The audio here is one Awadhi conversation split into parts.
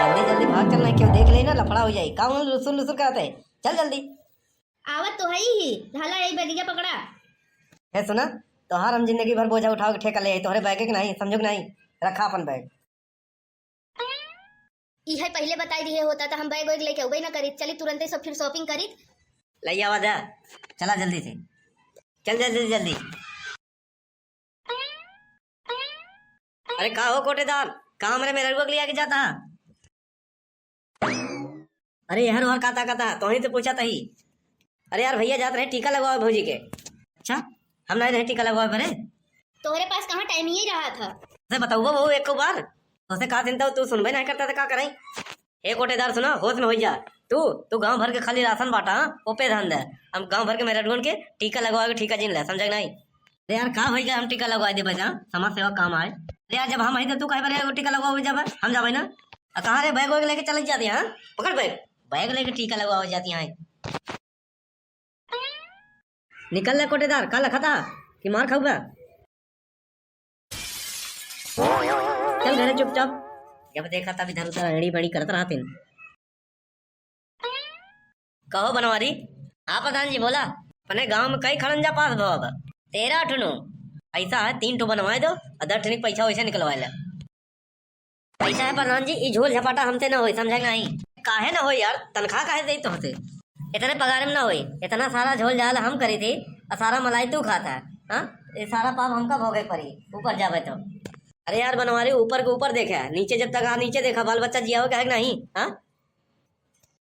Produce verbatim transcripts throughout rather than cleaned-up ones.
जल्दी जल्दी भाग चल, नहीं केहू देख ले ना, लफड़ा हो जाई। का हुआ लुसुर लुसुर करत है? चल जल्दी। आवत तो है ही, ढाला यही बैगिया पकड़ा। हे सुना, तोहार हम जिंदगी भर बोझा उठावे के ठेका ले आई, तोहरे बैग के नहीं, समझो कि नहीं? रखा अपन बैग। इहे पहिले बताई दिहे होता त हम बैग वैग लेके अउबे ना करीत, चली तुरंते सब फिर shopping करीत। ले आवा जा, चला जल्दी से, चल जल्दी जल्दी। अरे का हो कोटेदार, का हमरे मेहररुआ के लिया के जाता? अरे यार, और काता काता, तोही से पूछा तही। अरे यार, भैया जात रहे टीका लगवावे भौजी के। अच्छा, हम नहीं रहे टीका लगवावे भरे। तोहरे पास कहाँ time ही रहा था। अरे बताऊबो बहू एक बार, तोसे का चिंता हो, तू सुनबे नहीं करता तो का कराई? ए कोटेदार सुना, होश में हो जा। तू, तू गांव भर के खाली राशन बांटा, हाँ? ओपे ध्यान दे। हम गांव भर के मेहररुअन के टीका लगवावे के ठीका जिन ले, समझे कि नहीं? अरे यार, का होई गया, हम टीका लगवा देबे जा, समाज सेवा काम आए। अरे यार, जब हम हई तो तू काहे बरे एगो टीका लगवावे जाबे? हम जाबे ना। आ कहाँ रे, बैग वैग लेके चल जाती है, हाँ? पकड़ बैग, बैग लेके टीका लगवावे जाती है। निकल ले कोटेदार, का लखा था कि मार खाऊबा? चल घरे चुपचाप। जब देखा तब इधर उधर एड़ी बड़ी करत रहतिन। कहो बनवारी। हाँ प्रधान जी बोला। अपने गांव में कई खड़ंजा पास भव अब? तेरह ठुनो। ऐसा है, तीन ठो बनवाए दो और दस ठुनी पैसा वैसे निकलवाए ले। ऐसा है प्रधान जी, ई झोल झपाटा हमसे ना होई, समझे कि नहीं? काहे ना होई यार, तनख्वाह काहे देई तोहसे? इतने पगार में ना होई, इतना सारा झोल झाल हम करी थी और सारा मलाई तू खाता है, हाँ? ये सारा पाप हमका भोगे पड़ी, ऊपर जावे तो। अरे यार बनवारी, ऊपर के ऊपर देखे, नीचे जब तक आ नीचे देखा, बाल बच्चा जियावे का है कि नहीं, हाँ?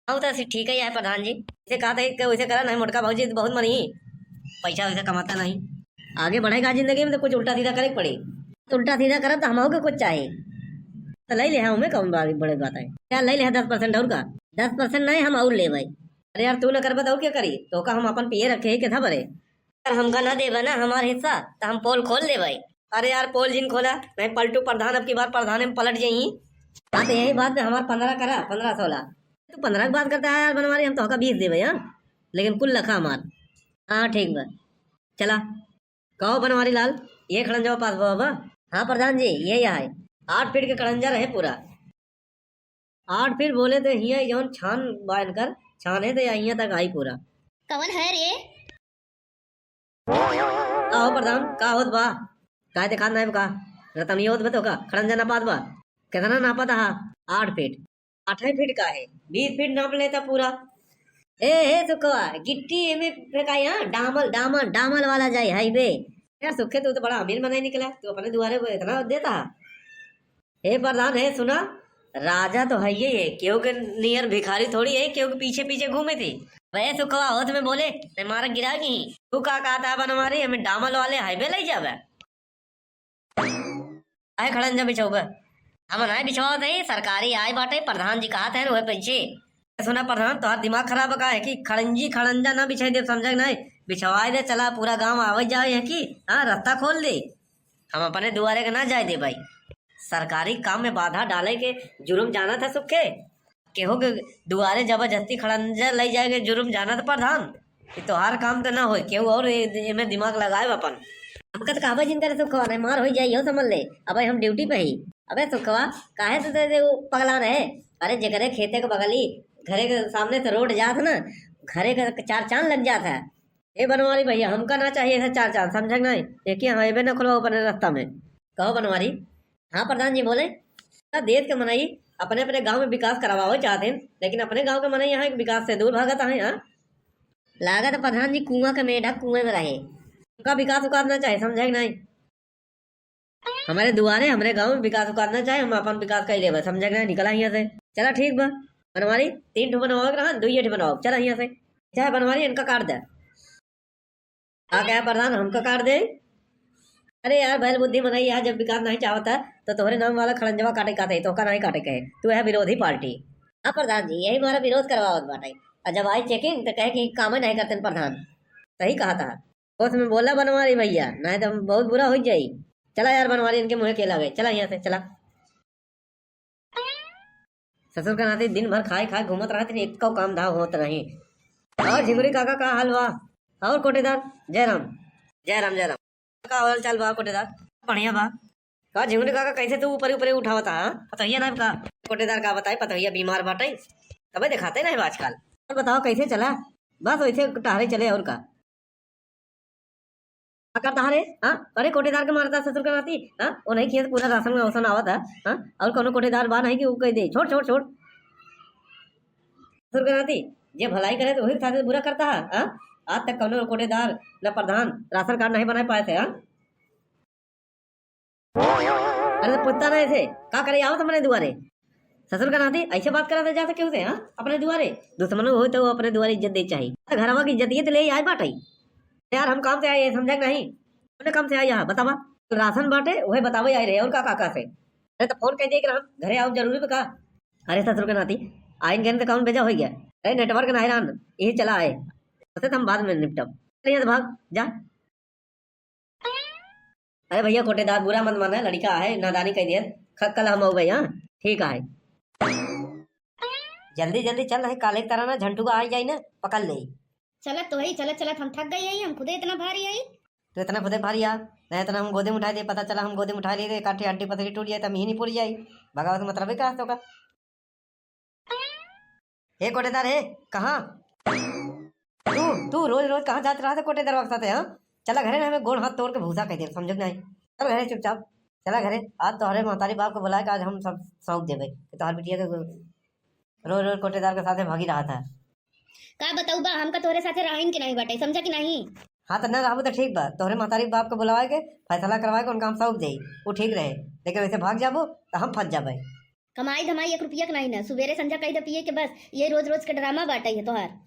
हाँ, तो ऐसे ठीक है यार प्रधान जी। इसे कहा था कि वैसे करा नहीं, मोटका भौजी तो बहुत मनी, पैसा वैसा कमाता नहीं। आगे बढ़ेगा जिंदगी में तो कुछ उल्टा सीधा करे के पड़ी। तो उल्टा सीधा करब तो हमहू के कुछ चाही। तो ले ले, हाँ, हमें कौन बा-, बड़े बात है? क्या ले ले है दस percent और का? दस percent नहीं, हम और लेबै। अरे यार, तू ना करबा तो और क्या करी? तो का हम अपन पिए रखे ही के था बरे? अगर हमका ना देबे ना हमार हिस्सा, तो हम पोल खोल देबे। अरे यार, पोल जिन खोला, नहीं पलटू प्रधान, अब की बार प्रधान में पलट जाई। हाँ, तो यही बात में हमार पन्द्रह करा, पन्द्रह सोलह। तू पन्द्रह की बात करता है यार बनवारी, हम तोहका बीस देबे, हाँ? लेकिन कुल लखा हमार। हाँ, ठीक बा। चला। कहो बनवारी लाल, ये खड़ंजवा पास बा बाबा? हाँ प्रधान जी, यही है। आठ फीट के खड़ंजा रहे पूरा। आठ फीट बोले तो हियाँ जौन छान बा इनकर, छान है तो या हियाँ तक आई पूरा। कवन है रे? का हो प्रधान, का होत बा? काय देखात नाहीं बा का? रतनिया होत बा तो का? खड़ंजा नापात बा? कितना नापा था? आठ फीट। आठे फीट का है? बीस फीट नाप लेता पूरा। ए, हे सुखवा, गिट्टी एमे फेंकाई, हाँ? डामल, डामल, डामल वाला जाए highway। यार सुखे, तू तो बड़ा अमीर मनई निकला, तू अपने दुआरे को इतना देता है। हे प्रधान, हे सुना, राजा तो है ही है, केहू के नियर भिखारी थोड़ी है, केहू के पीछे पीछे घूमे थी। बे सुखवा, होत में बोले, मैं मारा गिरा की। तू का कहता है बनवारी, हमें डामल वाले highway ले जावे? काहे खड़ंजा बिछौबे? हम नाहीं बिछवावत हई, सरकारी आय बाटे, प्रधान जी कहत हैं, उहे पीछे। सुना प्रधान, तोहार दिमाग खराब बा का है कि खड़ंजी खड़ंजा ना बिछाई दे, समझे कि नाहीं? बिछवाई दे, चला पूरा गांव आवे जाए है कि, हाँ, रास्ता खोल दे। हम अपने दुआरे के ना जाए दे भाई। सरकारी काम में बाधा डाले के जुर्म जानत है सुखे? केहू के दुआरे जबरदस्ती खड़ंजा ले जाए के जुर्म जानत प्रधान? ई तोहार काम तो ना होई, केहू और ए-, एमे दिमाग लगाए अपन। हमका तो कहबे जिन करे सुखवा, नहीं मार हो जाई, यो समझ ले। अबे हम duty पे ही। अबे सुखवा, काहे तू ते, ते उ पगला रहे? अरे जेकरे खेते के बगली, घरे के सामने से road जात ना, घरे के चार चांद लग जात है। ए बनवारी भैया, हमका ना चाहिए ऐसा चार चांद, समझे कि नहीं? एक ही highway ना खुलवाओ अपने रास्ता में। कहो बनवारी। हाँ प्रधान जी बोले, पूरा देश के मनई अपने अपने गांव में विकास करवावे चाहते हैं, लेकिन अपने गांव के मनई यहाँ विकास से दूर भागत है। हाँ, लागत प्रधान जी कुआं के मेढक कुएं में रहे। उनका विकास उकास ना चाहे, समझे कि नहीं? हमारे दुआरे, हमरे गांव में विकास उकास ना चाहे, हम अपन विकास कर लेबे, समझे कि नहीं? निकला यहाँ से। चला ठीक बा, बनवारी तीन ठो बनवावे के रहा, दुइये ठो बनवाओ, चला यहाँ से। चाहे बनवारी इनका काट दे। का कहे प्रधान, हमका काट दे? अरे यार, बैल बुद्धि मनई है, जब विकास नहीं चाहता तो तोहरे नाम वाला खड़ंजवा काटे काटे, तोहका नहीं काटे कहे, तू है विरोधी पार्टी। हाँ प्रधान जी, यही हमारा विरोध करवावत बाटे। और जब आई checking तो कहे कि कामे नहीं करते प्रधान। सही कहा था। होश में बोला बनवारी भैया, नहीं तो बहुत बुरा हो जाई। चला यार बनवारी, इनके मुँहे के लागे, चला यहाँ से, चला। ससुर का नाती दिन भर खाए खाए घूमत रहत, एक काम धाव होत नहीं। और झिंगुरी काका का हाल बा? और कोटेदार जयराम, जयराम, जयराम। का हाल चाल बा कोटेदार? बढ़िया बा। का झिंगुनी काका, कैसे तू ऊपरे ऊपरे उठावत हा? पतोहिया ना का? कोटेदार का बताई, पतोहिया बीमार बाटे, तबे देखाते नहीं आजकल। और बताओ कैसे चला? बस वैसे टहरे चले और का। का करता है रे? हाँ? अरे कोटेदार के मारता ससुर का नाती, हाँ? वो नहीं खेत पूरा राशन में ओसन आवत है, हाँ? और कोनो कोटेदार बा नहीं कि वो कह दे, "छोड़, छोड़, छोड़।" ससुर का नाती, जे भलाई करे तो वही के साथे बुरा करता है, हाँ? आज तक कोनो कोटेदार न प्रधान राशन कार्ड नहीं बना पाए थे, हाँ? अरे तो पूछता ना ऐसे, का करे आवत अपने दुआरे? ससुर का नाती ऐसे बात करत जा सके उसे, हाँ? अपने दुआरे दुश्मन हो तो अपने दुआरे इज्जत दे चाहिए। घरवा की इज्जत ये तो ले आए बाटे। यार हम काम से आए, समझा कि नहीं? अपने काम से आए यहाँ, बतावा। राशन बाटे, वही बतावे आए रहे, और का, का, का से? अरे तो फोन कह दिए कि हम घरे आओ जरूरी बा का? अरे ससुर का नाती, आइन गन तो कौन भेजा हो गया? अरे नेटवर्क नहीं रहन, यही चला आए। उसे तो हम बाद में निपटब। चलिए तो भाग, जा। अरे भैया कोटेदार, बुरा मत माना, लड़का है, नादानी कह दिया। ख-, कल हम आऊ भाई, हाँ? ठीक है। जल्दी, जल्दी चल, नहीं काले की तरह ना झंटू का आ जाई ना, पकड़ ले। चलत तो है, चलत, चलत हम थक गई है, हम खुदे इतना भारी है। तो इतना खुदे भारी आ, नहीं इतना हम गोदे में उठा दे, पता चला हम गोदे में उठा लिए, एक आठी हड्डी पतली टूट जाए, तो हम यही नहीं पूरी जाई। भगावत मतलब है का तो का? हे कोटेदार, हे, कहाँ? तू, तू रोज रोज कहाँ जात रहा था कोटेदार के साथे, हाँ? चला घरे ना, हमें गोड़ हाथ तोड़ के भूसा कह दे, समझो कि नहीं? चल घरे चुपचाप, चला घरे। आज तोहरे महतारी बाप को बुलाए के आज हम सब सौंप देबे कि तोहर बिटिया के रोज रोज कोटेदार के साथे भागी रहा था। का बताऊ बा, हमका तोहरे साथे रहाइन के नहीं बाटे, समझा कि नहीं? हाँ, तो ना रहबू तो ठीक बा, तोहरे महतारी बाप को बुलाए के फैसला करवाए के उनका हम सौंप देई, वो ठीक रहे, लेकिन वैसे भाग जाबू तो हम फंस जाबे। कमाई धमाई एक रुपया के नहीं ना, सुबेरे संझा कह दे पिए के बस, ये रोज रोज के ड्रामा बाटे है तोहार।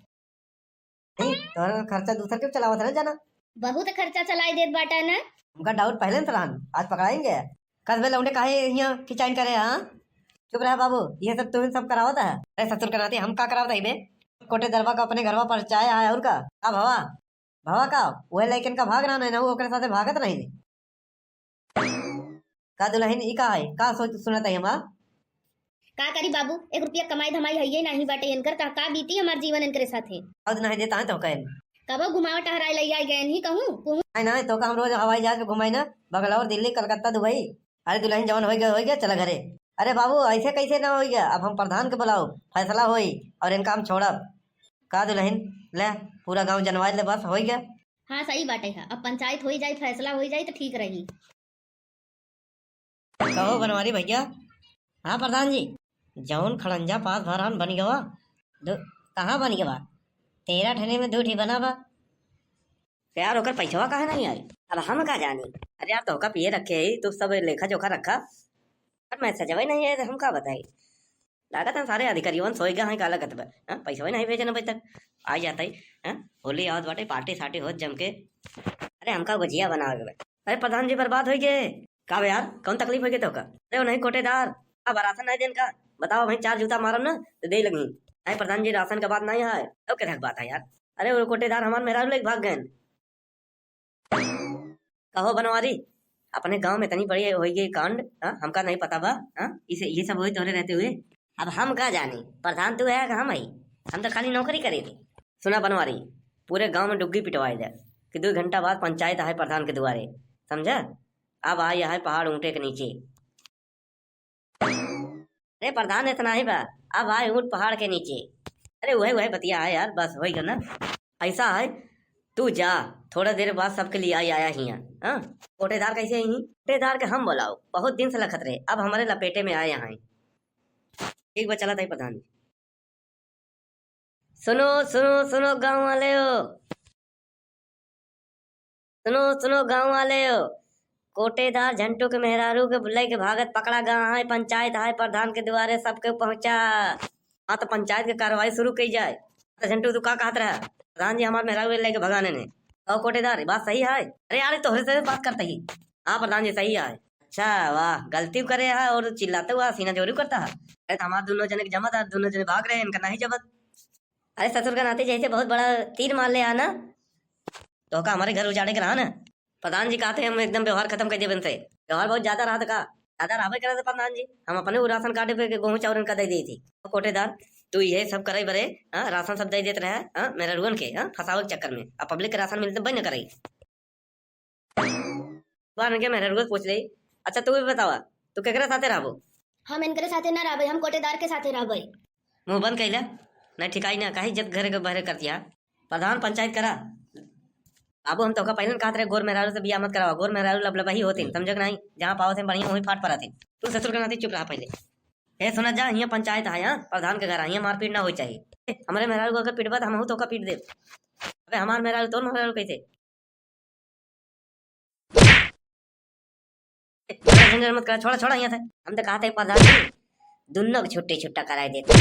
नहीं, तोहरा खर्चा दूसर के चलावत रहे जाना। बहुत खर्चा चलाई देत बाटा ना। हमका डाउट पहले से रहन, आज पकड़ाएंगे। कस बे लौंडे काहे हियां किचाइन करे, हाँ? चुप रह बाबू, ये सब तुम सब करावत है। अरे ससुर के नाती हम का करावत है बे? कोटेदरवा का अपने घरवा पर चाय आया और का? का भवा? भवा का? वह लइकन का भाग रहा नहीं ना, वो ओकरे साथे भागत नहीं। का दुलहिन, ई का है? का सोच सुनत है हमार? का करी बाबू, एक रुपया कमाई धमाई हइये नाही बाटे इनकर, त का बीती हमार जीवन इनकरे साथे? खुद नहीं देता है तो कहेन। कबो घुमावे टहराए लइ आई गएन ही कहूँ, कहूँ। नहीं, नहीं, तो का हम रोज हवाई जहाज पे घुमाई ना, बंगलौर, दिल्ली, कलकत्ता, दुबई। अरे दुलहिन, जवन होइ गया, होइ गया, चला घरे। अरे बाबू, ऐसे कैसे ना होइ गया? अब हम प्रधान के बुलाओ, फैसला होई और इनका हम छोड़ब। का दुलहिन, ले, पूरा गांव जनवाए ले, बस होइ गया। हाँ, सही बाटे है, अब पंचायत होई जाई, फैसला होई जाई तो ठीक रही। कहो बनवारी भैया। हाँ प्रधान जी। जौन खड़ंजा पास भरान बन गवा, दो, कहाँ बन गवा? तेरह ठने में दो ठी बना बा। तो यार, ओकर पैसवा काहे नहीं आई? अब हम का जानी? अरे यार, तोहका पिए रखे ही, तू सब लेखा जोखा रखा, पर मैसेजवा ही नहीं आए, तो हम का बताई? लागत है सारे अधिकारियों सोए गए हैं, का लागत बा? हाँ, पैसवा ही नहीं भेजन अभी तक। आ जाता ही, हाँ, होली आवत बाटे, पार्टी सार्टी होत जम के। अरे, हमका गुजिया बनावे के बा। अरे, प्रधान जी, बर्बाद होइ गए। का बे यार, कौन तकलीफ होइ गए तोहका? अरे, वो नहीं कोटेदार, अब राशन नहीं देन का? बताओ भाई, चार जूता मारब ना, तो दे लगी। नहीं प्रधान जी, राशन का बात नहीं है, तो के बात है यार? अरे, वो कोटेदार हमार मेहरारू लेके भाग गए। कहो बनवारी, अपने गांव में इतनी बड़ी होइ गई कांड, हाँ? हमका नहीं पता बा, हाँ? इसे, ये सब हुई तोहरे रहते हुए। अब हम का जानी, प्रधान तू है कि हम हई? हम तो खाली नौकरी करे थे। सुना बनवारी, पूरे गांव में डुग्गी पिटवाए दे कि दो घंटा बाद पंचायत आए प्रधान के दुआरे, समझा? अब आए है पहाड़ ऊंटे के नीचे। अरे प्रधान, इतना ही बा, अब आए ऊंट पहाड़ के नीचे। अरे वही वही बतिया है यार, बस वही करना। ऐसा है, तू जा, थोड़ा देर बाद सबके लिए आई आया हियाँ। हाँ, कोटेदार कैसे आई? कोटेदार के हम बुलाओ, बहुत दिन से लखत रहे, अब हमारे लपेटे में आए यहाँ। ठीक बा, चला ताई प्रधान जी। सुनो, सुनो, सुनो गाँव वाले हो, सुनो, सुनो गाँव वाले हो, कोटेदार झंटू के मेहरारू के बुलाई के भागत पकड़ा गा है, पंचायत है, प्रधान के दुआरे सबके पहुँचा। हाँ, तो पंचायत के कार्रवाई शुरू कई जाए। तो झंटू, तू का कहत रहा? प्रधान जी, हमार मेहरारू लेके भगाने ने। और कोटेदार, बात सही है? अरे यार, तोहरे से बात करते ही। हाँ प्रधान जी, सही है। अच्छा, वाह, गलती करे है और चिल्लाते हुआ सीना जोरी करता है। अरे तो हमार दोनों जने के जमत है, दोनों जने भाग रहे हैं, इनका नहीं जमत। अरे ससुर का नाती जैसे बहुत बड़ा तीर मार ले आना, तो का हमारे घर उजाड़े के रहा ना। प्रधान जी कहते हैं हम एकदम व्यवहार खत्म कर देबे इनसे। व्यवहार बहुत ज्यादा रहा था का? ज्यादा रहबे करे थे प्रधान जी, हम अपने वो राशन कार्ड पे गेहूं चाउर इनका दे दी थी। कोटेदार, तू ये सब करे बरे, हाँ, राशन सब दे देते रहे, हाँ, मेहरारुअन के, हाँ, फंसावे के चक्कर में। अब पब्लिक के राशन मिलते बंद न करे। बार इनके मेहरारू से पूछ ले, अच्छा, तू भी बतावा, तू केकरे साथे रहबो? हम इनकरे साथे ना रहबे, हम कोटेदार के साथे रहबे। मुंह बंद कइला, ना ठिकाई ना, काहे इज्जत घरे के बहरे करतिया। प्रधान पंचायत करा। बाबू, हम तोका पहिले न कहत रहे, गोर मेहरारू से बियाह मत करावा, गोर मेहरारू लबलबही होतिन, समझे के नाही, जहाँ पावत है बढ़िया वहीं फाट परत है। तू ससुर के नाती चुप रहा पहिले। ए, सुना जा, हियाँ पंचायत है, यहाँ प्रधान के घर है, हियाँ मारपीट ना होई चाहिए। ए, हमरे मेहरारू को अगर पीटबा तो हमहू तोका पीट देब। अबे हमार मेहरारू तोर मेहरारू कैसे? ए, झंझट मत करा, छोड़ा, छोड़ा हियाँ से। हम तो कहते हैं प्रधान जी, दुन्नो के छुट्टी छुट्टा कराई देते।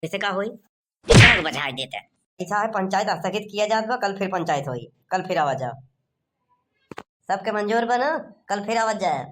जैसे का होई? एकरा के बजाय देते। ऐसा है, पंचायत स्थगित किया जात बा, कल फिर पंचायत होई, कल फिर आवा जाओ। सबके मंजूर बा ना, कल फिर आवा जाए।